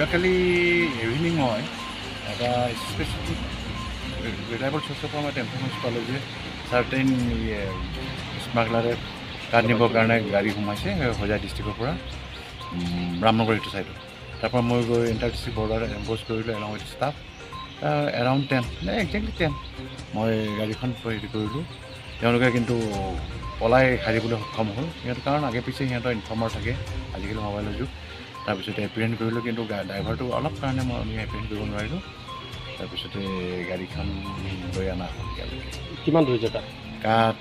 যোৱাকালি ইভিনিং মই এটা স্পেচিফিক ৰিলায়েবল চ'ৰ্চৰ পৰা মই এটা ইনফৰ্মেশ্যন পালোঁ যে চাৰ্টেইন স্মাগলাৰে কাঠ নিবৰ কাৰণে গাড়ী সোমাইছে হোজাই ডিষ্ট্ৰিক্টৰ পৰা ৰামনগৰ এইটো ছাইডত। তাৰপৰা মই গৈ ইণ্টাৰ ডিষ্ট্ৰিক্ট বৰ্ডাৰ এম্বুছ কৰিলোঁ along with staff. Around 10, exactly 10 মই গাড়ীখন হেৰি কৰিলোঁ। তেওঁলোকে কিন্তু পলাই সাৰিবলৈ সক্ষম হ'ল সিহঁত, কাৰণ আগে পিছে সিহঁতৰ ইনফৰ্মাৰ থাকে, আজিকালি মোবাইলৰ যুগ। তাৰপিছতে এপ্ৰিহেণ্ড কৰিলোঁ, কিন্তু ড্ৰাইভাৰটো অলপ কাৰণে মই আমি এপ্ৰিহেণ্ড কৰিব নোৱাৰিলোঁ। তাৰপিছতে গাড়ীখন লৈ অনা হ'ল ইয়ালৈকে। কিমান ধৰিছে তাত? কাঠ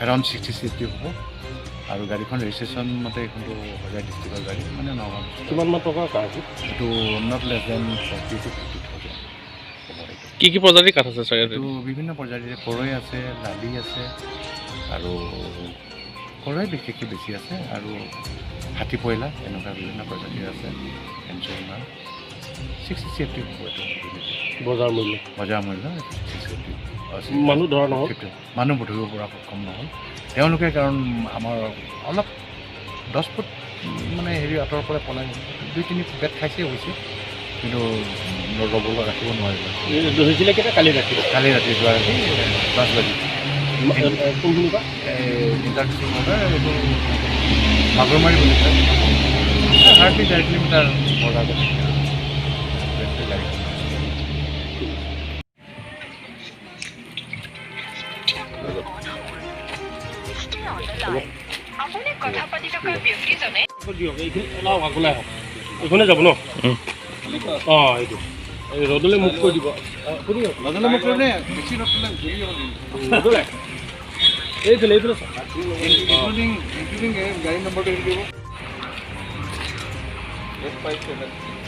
এৰাউণ্ড 60 CFT হ'ব আৰু গাড়ীখন ৰেজিষ্ট্ৰেশ্যন মতে এইখনটো হোজাই ডিষ্ট্ৰিক্টৰ গাড়ী, মানে নগাঁও ডিষ্ট্ৰিক্টৰ। কিমানমান টকাৰ কাঠ? এইটো not less than 40 to 50 thousand হ'ব এইটো। কি কি প্ৰজাতিৰ কাঠ আছে ছাৰ ইয়াতে? এইটো বিভিন্ন প্ৰজাতিৰ কৰৈ আছে, লালি আছে আৰু কৰৈ বিশেষকৈ বেছি আছে আৰু হাতী পয়লা, এনেকুৱা বিভিন্ন প্ৰজাতিৰ আছে। 60 CFT হ'ব এইটো। বজাৰ মূল্য? বজাৰ মূল্য 60 CFT। মানুহ ধৰা নহ'ল? মানুহ ধৰিব পৰা সক্ষম নহ'ল তেওঁলোকে, কাৰণ আমাৰ অলপ 10 ফুট মানে হেৰি আঁতৰৰ পৰা পলাই 2-3 বেট খাইছে হৈছে, কিন্তু ৰ'বলৈ ৰাখিব নোৱাৰিলে। ধৰিছিলে কেইটা কালি ৰাতি? কালি ৰাতি, যোৱা ৰাতি 10 বাজি। কোনখিনিৰ পৰা? এই ইণ্টাৰ ডিষ্ট্ৰিক্ট বৰ্ডাৰ, এইটো মাগুৰমাৰী বুলি কয়, হাৰ্ডলি 1.5 কিলোমিটাৰ বৰ্ডাৰতে থাকে গাড়ীখন। আপুনি কথা পাতি থকা ব্যক্তিজনে দিয়ক, এইখিনি ওলাওক, আগলৈ আহক। এইখনে যাব ন? অঁ, এইটো এই ৰ'দলৈ মুখ কৰি দিব আপুনি। ৰ'দলৈ মুখ কৰিলে বেছি ৰ'দ পালে জ্বলি যাব কিন্তু। ৰ'দলৈ এইফালে, এইফালে চাওক। ইনক্লুডিং গাড়ী নম্বৰটো হেৰি দিব। 857।